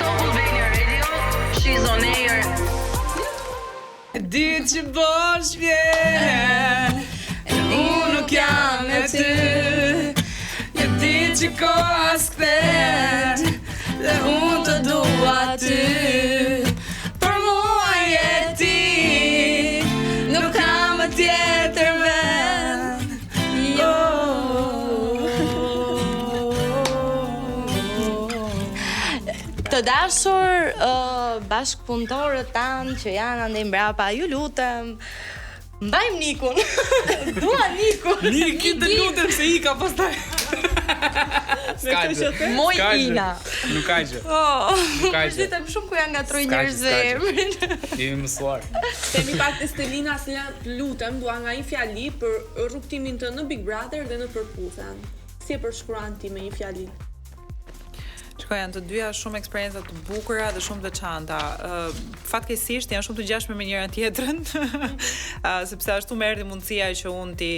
Top Albania Radio, she's on air. Ditë që bosh vjen Unë nuk jam me ty Një ditë që koha s'kthen Dhe unë të dua ty Për mua je ti Nuk ka më tjetër vend Jo Të dashur uh, bashkëpunëtorët tanë që janë andej mbrapa, ju lutem, mbajmë Nikun. Dua Nikun. Niki të lutem se ika pastaj S'ka gjë. Moj S'ka gjë. Ina. Nuk ka gjë. Oh, Nuk ka gjë. Mërzitem shumë kur janë ngatroj S'ka gjë, njerëzve s'ka gjë. emrin. Jemi mësuar. Themi pak te Stelina, Stelina, të lutem, dua nga një fjali për rrugtimin tënd në Big Brother dhe në Përputhen. Si e përshkruan ti me një fjali? Shiko, janë të dyja shumë eksperienca të bukura dhe shumë të veçanta. Ë fatkeqësisht janë shumë të ngjashme me njëra tjetrën, ë sepse ashtu më erdhi mundësia që unë ti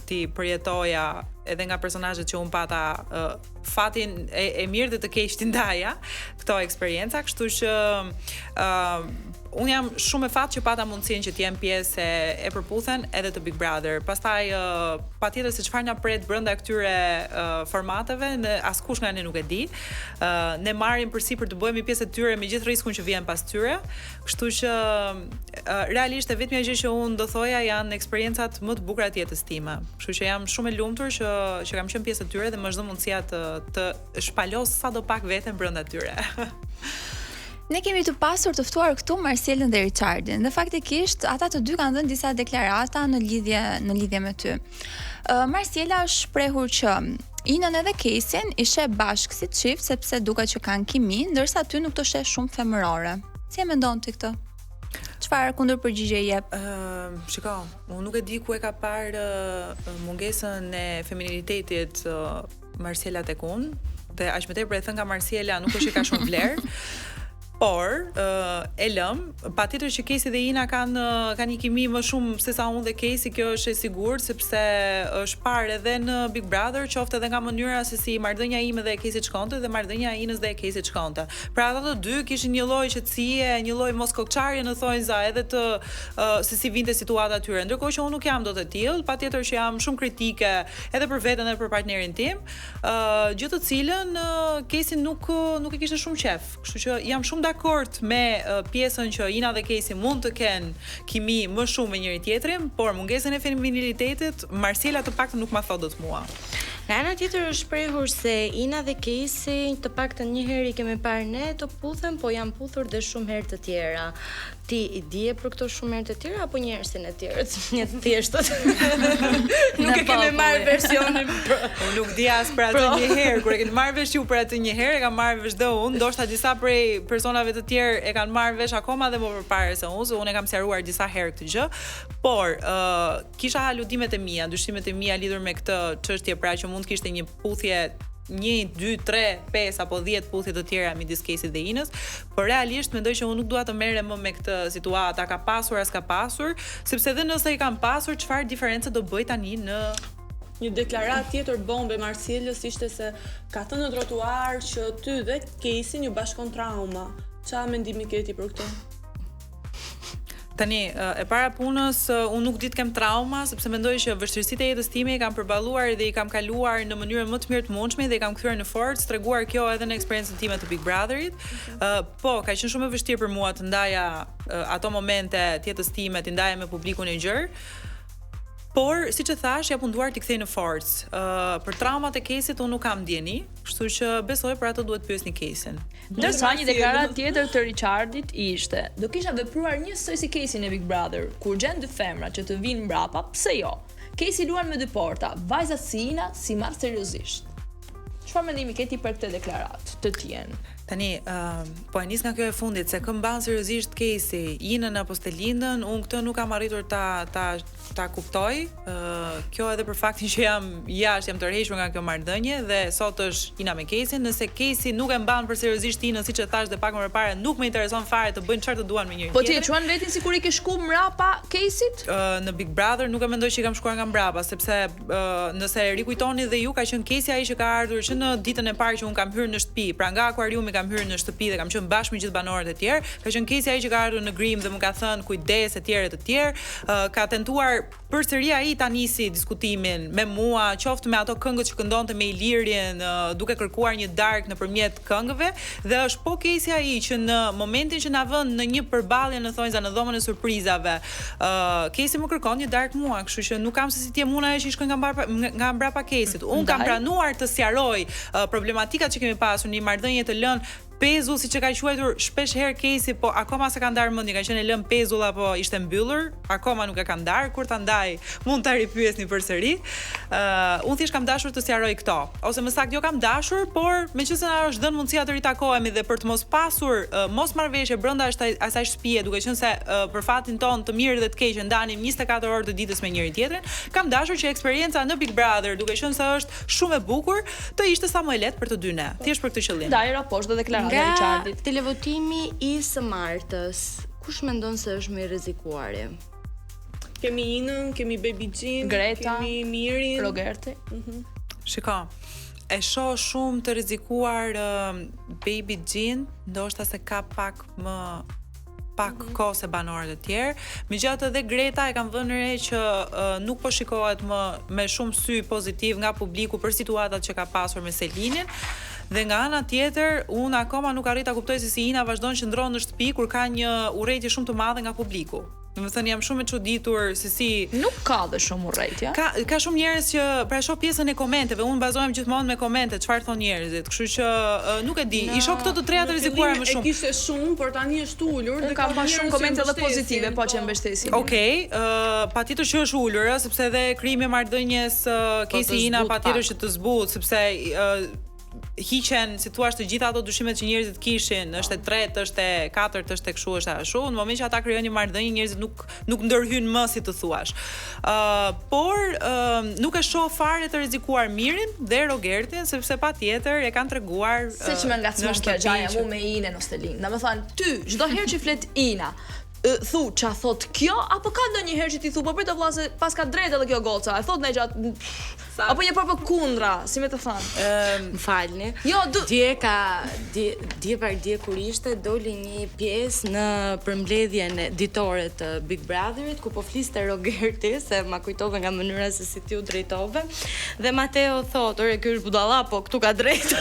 ti përjetoja edhe nga personazhet që unë pata ë, fatin e, e mirë dhe të keq t'i ndaja këto eksperienca, kështu që ë unë jam shumë e fat që pata mundësinë që të jem pjesë e, e përputhen edhe të Big Brother. Pastaj ë patjetër se çfarë na pret brenda këtyre ë, formateve, ne askush nga ne nuk e di. Ë ne marrim përsipër të bëhemi pjesë e tyre me gjithë riskun që vjen pas tyre. Kështu që ë, realisht e vetmja gjë që unë do thoja janë eksperiencat më të bukura të jetës time. Kështu që jam shumë e lumtur që që kam qenë pjesë e tyre dhe më është dhënë mundësia të të shpalos sado pak veten brenda tyre. Ne kemi të pasur të ftuar këtu Marcelën dhe Richardin dhe faktikisht ata të dy kanë dhënë disa deklarata në lidhje në lidhje me ty. Uh, Marcela është shprehur që Inën edhe Kesin i sheh bashkë si çift sepse duket që kanë kimi, ndërsa ty nuk të sheh shumë femërore. Si e mendon ti këtë? Çfarë kundërpërgjigje jep? Ëm, shiko, unë nuk e di ku e ka parë ë, mungesën e feminilitetit ë, Marcela tek unë, dhe aq më tepër e thënë nga Marcela nuk është që ka shumë vlerë. Por, ë e lëm, patjetër që Kesi dhe Ina kanë ë, kanë një kimi më shumë se sa unë dhe Kesi, kjo është e sigurt sepse është parë edhe në Big Brother, qoftë edhe nga mënyra se si marrëdhënia ime dhe e Kesit shkonte dhe marrëdhënia e Inës dhe e Kesit shkonte. Pra ata të dy kishin një lloj qetësie, një lloj mos kokçarje në thonjza edhe të uh, se si vinte situata atyre. Ndërkohë që unë nuk jam dot e tillë, patjetër që jam shumë kritike edhe për veten edhe për partnerin tim, ë gjë të cilën uh, Kesi nuk nuk e kishte shumë qef. Kështu që jam shumë dakord me uh, pjesën që Ina dhe Kesi mund të kenë kimi më shumë me njëri tjetrin, por mungesën e feminilitetit Marcela të paktën nuk ma thot dot mua. Nga ana tjetër është shprehur se Ina dhe Kesi të paktën një herë i kemi parë ne të puthen, po janë puthur dhe shumë herë të tjera. Ti i dije për këto shumë herë të tjera apo një herë si ne tjerët, një të thjeshtët? nuk Në e kemi marrë popull. versionin pro. Unë nuk di as për atë një herë, kur e keni marrë vesh ju për atë një herë, e kam marrë vesh dhe unë, ndoshta disa prej personave të tjerë e kanë marrë vesh akoma dhe më përpara se unë, se unë e kam sqaruar disa herë këtë gjë, por ë kisha aludimet e mia, dyshimet e mia lidhur me këtë çështje, pra që mund të kishte një puthje 1, 2, 3, 5 apo 10 puthje të tjera midis Kesit dhe Inës, por realisht mendoj që unë nuk dua të merrem më me këtë situatë, a ka pasur, a s'ka pasur, sepse edhe nëse i kam pasur, çfarë diferencë do bëj tani në Një deklaratë tjetër bombe e Marcelës ishte se ka thënë në trotuar që ty dhe Kesin ju bashkon trauma. Qa mendimi ke ti për këtë? Tani, e e para punës, e, unë nuk di të kem trauma, sepse mendoj që vështirësitë e jetës time i kam përballuar dhe i kam kaluar në mënyrën më të mirë të mundshme dhe i kam kthyer në forcë, treguar kjo edhe në eksperiencën time të Big Brotherit. Ë, po, ka qenë shumë e vështirë për mua të ndaja e, ato momente të jetës time, të ndaja me publikun e gjerë. Por, siç e thash, jam munduar t'i kthej në forcë. Ë, për traumat e Kesit unë nuk kam ndjeni, kështu që besoj për ato duhet pyesni Kesin. Ndërsa një deklaratë tjetër të Richardit ishte, do kisha vepruar njësoj si Casey në Big Brother, kur gjen dy femra që të vinë mbrapa, pse jo? Casey luan me dy porta, vajzat si Ina si marr seriozisht. Çfarë mendimi ke ti për këtë deklaratë të tjen? Tani, uh, po e nis nga kjo e fundit, se kë mban seriozisht Kesi, Inën apo Stelindën, unë këtë nuk kam arritur ta ta ta kuptoj. Uh, kjo edhe për faktin që jam jashtë, jam tërhequr nga kjo marrëdhënie dhe sot është Ina me Kesin. Nëse Kesi nuk e mban për seriozisht Inën, siç e thash dhe pak më parë, nuk më intereson fare të bëjnë çfarë të duan me njëri Po ti e quan vetin sikur i ke shku mbrapa Casey-t? Ë, në Big Brother nuk e mendoj që i kam shkuar nga mbrapa, sepse ë, nëse rikujtoni dhe ju ka qenë Kesi ai që ka ardhur që që në ditën e parë që un kam hyrë në shtëpi, pra nga akuariumi kam hyrë në shtëpi dhe kam qenë bashkë me gjithë banorët e tjerë, ka qenë Kesi ai që ka ardhur në grim dhe më ka thënë kujdes e tjerë e të tjerë, uh, ka tentuar përsëri ai ta nisi diskutimin me mua, qoftë me ato këngët që këndonte me Ilirin, uh, duke kërkuar një darkë nëpërmjet këngëve dhe është po Kesi ai që në momentin që na vën në një përballje në thonjza në dhomën e surprizave, uh, Kesi më kërkon një darkë mua, kështu që nuk kam se si të jem unë ajo që i shkoj nga mbrapa nga mbrapa Kesit. Unë kam pranuar të sqaroj uh, problematikat që kemi pasur në një marrëdhënie të lënë pezull siç e ka quajtur shpesh herë Kesi, po akoma s'e ka ndarë mendjen, ka qenë e lënë pezull apo ishte mbyllur, akoma nuk e ka ndarë, kur ta ndaj mund ta ripyesni përsëri. Ë, uh, unë thjesht kam dashur të sqaroj këto, ose më saktë jo kam dashur, por meqenëse na është dhënë mundësia të ritakohemi dhe për të mos pasur uh, mosmarrëveshje brenda asaj asaj shtëpie, duke qenë se uh, për fatin tonë të mirë dhe të keq e ndanim 24 orë të ditës me njëri tjetrin, kam dashur që eksperienca në Big Brother, duke qenë se është shumë e bukur, të ishte sa më e lehtë për të dy ne. Thjesht për këtë qëllim. Ndaj ra poshtë dhe deklarata e Nga Richardit. televotimi i së martës, kush mendon se është më i rrezikuari? Kemi Inën, kemi Baby Jean, Greta, kemi Mirin. Rogerti. Shiko, e shoh shumë të rrezikuar uh, Baby Jean, ndoshta se ka pak më pak mm -hmm. kohë se banorët e tjerë. Megjithatë edhe Greta e kam vënë re që uh, nuk po shikohet më me shumë sy pozitiv nga publiku për situatat që ka pasur me Selinin. Dhe nga ana tjetër, unë akoma nuk arrij ta kuptoj se si Ina vazhdon qëndron në shtëpi kur ka një urrejtje shumë të madhe nga publiku. Domethënë jam shumë e çuditur se si Nuk ka dhe shumë urrejtje. Ka ka shumë njerëz që pra shoh pjesën e komenteve, unë bazohem gjithmonë me komente, çfarë thon njerëzit, kështu që ë, nuk e di, i shoh këto të treja të rrezikuara më E shumë. kishte shumë, por tani është ulur Unë dhe kam ka pa njerëz shumë që komente edhe mbështesin, pozitive, po që mbështesin. Okej, ë patjetër që është ulur, ë, sepse edhe krijimi i marrëdhënies ë, Po, të Casey Ina zbut patjetër pak. që të zbut, sepse ë hiqen, si thua, të gjitha ato dyshimet që njerëzit kishin, është e tretë, është e katërt, është e kështu, është e ashtu. Në momentin që ata krijojnë një marrëdhënie, njerëzit nuk nuk ndërhyn më, si të thuash. Ë, por ë, nuk e shoh fare të rrezikuar Mirin dhe Rogertin, sepse patjetër e kanë treguar Se që më ngacmon në kjo shtëpi gjaja që- mu me Inën ose Lin. Domethënë, ty çdo herë që flet Ina, ë, thu ça thot kjo apo ka ndonjëherë që ti thu po prit o vlla se pas ka drejtë edhe kjo goca. E thot ndaj gjatë apo je prapë kundra, si me të thënë. Më falni. Jo, du Dje ka dje, dje par dje kur ishte doli një pjesë në përmbledhjen e ditore të Big Brotherit ku po fliste Rogerti se ma kujtove nga mënyra se si ti u drejtove dhe Mateo thotë, "Ore, ky është budalla, po këtu ka drejtë."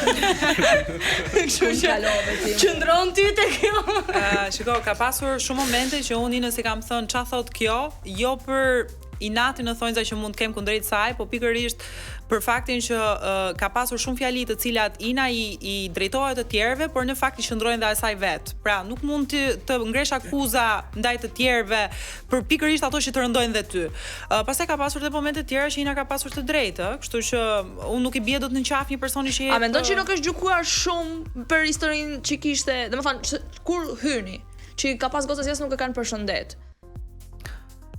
Kështu që kalove ti. qëndron ty te kjo. Uh, shiko, ka pasur shumë momente që unë Inës i kam thënë ça thot kjo, jo për inatin në thonjza që mund të kem kundrejt saj, po pikërisht për faktin që uh, ka pasur shumë fjali të cilat Ina i, i drejtohet të tjerëve, por në fakt i qëndrojnë dhe asaj vet. Pra, nuk mund të, të ngresh akuza ndaj të tjerëve për pikërisht ato që të rëndojnë dhe ty. Uh, pastaj ka pasur dhe momente të tjera që Ina ka pasur të drejtë, ë, kështu që unë nuk i bie dot në qafë një personi që A mendon që jep, nuk është gjykuar shumë për historinë që kishte, domethënë që- kur hyni, që ka pas goca si nuk e kanë përshëndet.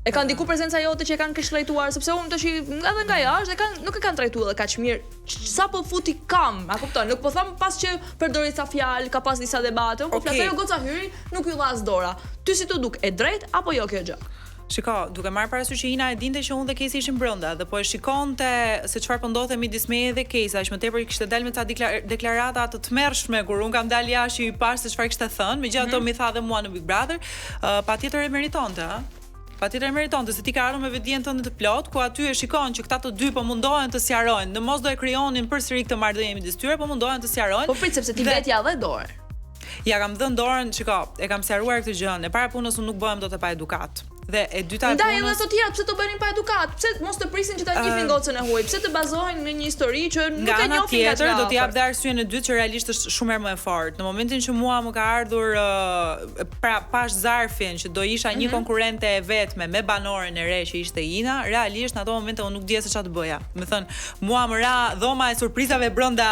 E ka ndiku prezenca jote që e kanë keqtrajtuar, sepse unë tash edhe nga jashtë e kanë nuk e kanë trajtuar edhe kaq mirë. Sa po futi kam, a kupton? Nuk po them pas që përdori ca fjalë, ka pas disa debate, unë po Okej. flas ajo goca hyri, nuk ju dha as dora. Ty si t'u duk, e drejt apo jo kjo gjë? Shiko, duke marrë parasysh që Ina e dinte që unë dhe Kesi ishim brenda dhe po e shikonte se çfarë po ndodhte midis meje dhe Kesi, aq më tepër kishte dalë me ca deklarata të tmerrshme kur unë kam dalë jashtë që i pash se çfarë kishte thënë, megjithatë mm -hmm. mi tha dhe mua në Big Brother, uh, patjetër e meritonte, ë. Patjetër e meritonte se ti ka ardhur me vetdijen tënde të plot, ku aty e shikon që këta të dy po mundohen të sqarojnë, në mos do e krijonin përsëri këtë marrëdhënie midis tyre, po mundohen të sqarojnë. Po prit sepse ti Dhe- vet ja dhe dorë. Ja kam dhënë dorën, shiko, e kam sqaruar këtë gjë. E para punës unë nuk bëhem dot e pa edukat. Dhe e dyta e Ndaj edhe punës ato tjera pse të bënin pa edukat? Pse mos të prisin që ta njifin gocën e huaj? Pse të bazohen në një histori që nuk Nga e ana njohin nga tjetër do t'i jap dhe arsyen e dytë që realisht është shumë herë më e fortë. Në momentin që mua më ka ardhur ë, pra pash zarfin që do isha një konkurrente e vetme me banoren e re që ishte Ina, realisht në ato momente unë nuk dija se çfarë të bëja. Do të thënë, mua më ra dhoma e surprizave brenda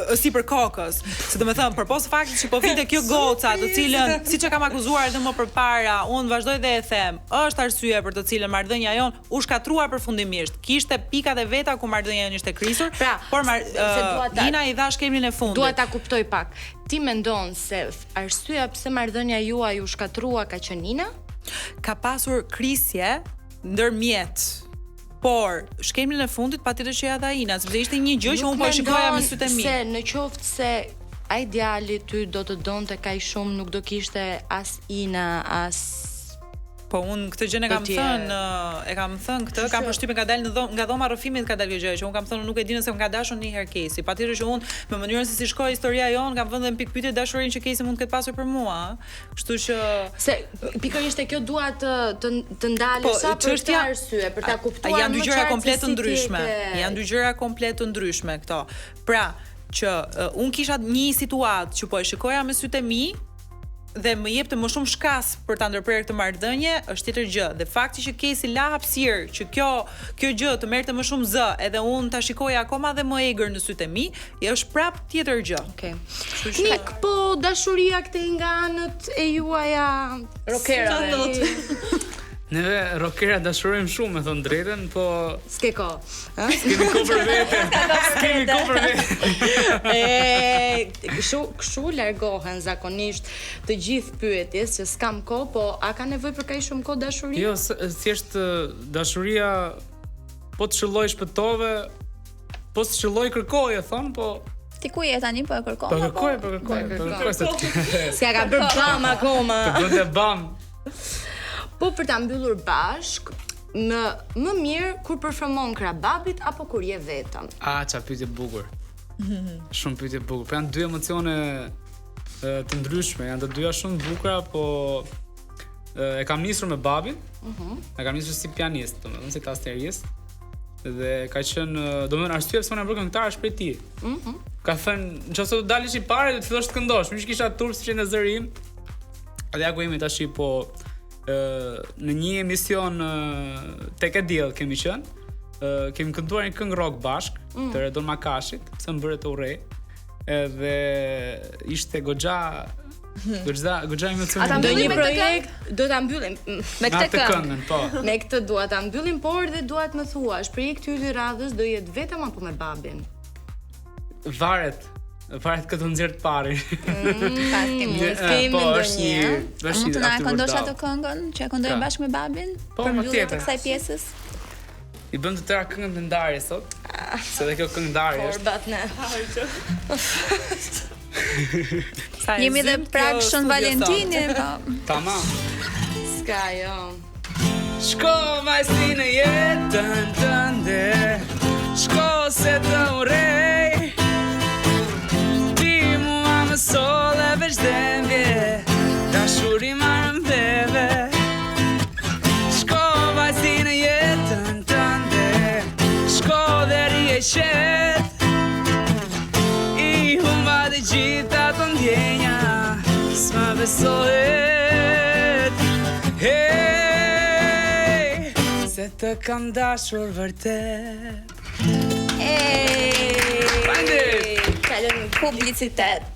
ë, sipër kokës. Se do të thënë, përpos faktit që po vinte kjo goca, të cilën siç e kam akuzuar edhe më përpara, unë vazhdoj dhe e them, është arsye për të cilën marrëdhënia jon u shkatrua përfundimisht. Kishte pikat e veta ku marrëdhënia jon ishte krisur, Pra, por mar, se dua ta- Ina i dha shkelmin e fundit. Dua ta kuptoj pak. Ti mendon se arsyeja pse marrëdhënia juaj u shkatrua ka qenë Ina? Ka pasur krisje ndërmjet. Por, shkelmin e fundit patjetër që ja dha Ina, sepse ishte një gjë që unë po e shikoja me sytë e mi. Se në qoftë se ai djali ty do të donte kaq shumë, nuk do kishte as Ina, as Po unë këtë gjën e kam Të tjerë. thënë, ë, e kam thënë këtë, kam përshtypjen ka dalë në dhom, nga dhoma rrëfimit ka dalë kjo gjë që unë kam thënë unë nuk e di nëse më ka dashur një herë Kesi. Patjetër që unë me mënyrën se si shkoi historia jonë kam vënë dhe në pikpyetje dashurinë që Kesi mund të ketë pasur për mua, ë. Kështu që Se pikërisht e kjo dua të të të ndalesha Po, për këtë arsye, për ta kuptuar A, janë dy më gjëra qartë komplet se të si ti e ndryshme. ke- Janë dy gjëra komplet të ndryshme këto. Pra, që uh, unë kisha një situatë që po e shikoja me sytë e mi dhe më jepte më shumë shkas për ta ndërprerë këtë marrëdhënie, është tjetër gjë. Dhe fakti që Kesi la hapësirë që kjo kjo gjë të merrte më shumë zë, edhe unë ta shikoja akoma dhe më egër në sytë e mi, e është prap tjetër gjë. Okej. Nik, po dashuria këtej nga anët e juaja Rokerave. si- Neve rockera dashurojmë shumë, me thënë drejtën, po S'ke kohë. ë? kemi kohë për vete. Kemi kohë për vete. E, kështu kështu largohen zakonisht të gjithë pyetjes që s'kam kohë, po a ka nevojë për kaq shumë kohë dashuria? Jo, thjesht dashuria po të qëlloj shpëtove, po të qëlloj kërkoj, e thon, po Ti ku je tani po e kërkon? po apo? kërkoj, po kërkoj, po kërkoj se të S'ja ka bërë bam akoma. bënte bam. Po për ta mbyllur bashk, më më mirë kur performon krah babit apo kur je vetëm. A, qa pyetje bukur. Shumë pyetje bukur. Po janë dy emocione e, të ndryshme, janë të dyja shumë të bukura, po e, e kam nisur me babin. E kam nisur si pianist, domethënë si tasterist. Dhe ka qenë, domethënë arsyeja pse unë jam bërë këngëtar është prej tij. Ka thënë, nëse do dalësh i pari, do të fillosh të këndosh. Më kisha turp si qenë zëri im. Dhe ja ku jemi tash po ë në një emision ë, tek e diell kemi qenë. Ë kemi kënduar një këngë rock bashk të Redon Makashit, pse më bëre të urrej. Edhe ishte goxha goxha goxha A ta emocionuese. Do mbyllim një me këtë projekt do ta mbyllim. Me Me këtë atë këngë. këngën, po. Me këtë dua ta mbyllim, por dhe dua të më thuash, projekti yt i radhës do jetë vetëm apo me babin? Varet. Varet këtë nxjerr të parin. Pas kemi. Ë, kemi po, është një ndonjëherë. A është mund një të na e aty këndosh vërdall. atë këngën që e këndoje Ka. bashkë me babin? Po, për mbyllje të patjetër. kësaj pjesës? I bëm të tëra këngët në ndarje sot. Se edhe kjo këngë ndarje është. Korbat ne. Sa e Jemi dhe zymtë kjo prag Shën studio Valentini, po. Tamam. S'ka jo. Shko vajsi në jetën tënde Shko se të urej Ti mua më solle veç dhembje Dashuri marrë mbeve Shko vajsi në jetën tënde Shko dhe ri e qet I humba të gjitha të ndjenja S'ma besohet Hej Se të kam dashur vërtet Ej! Faleminderit! Kalojmë Publicitet.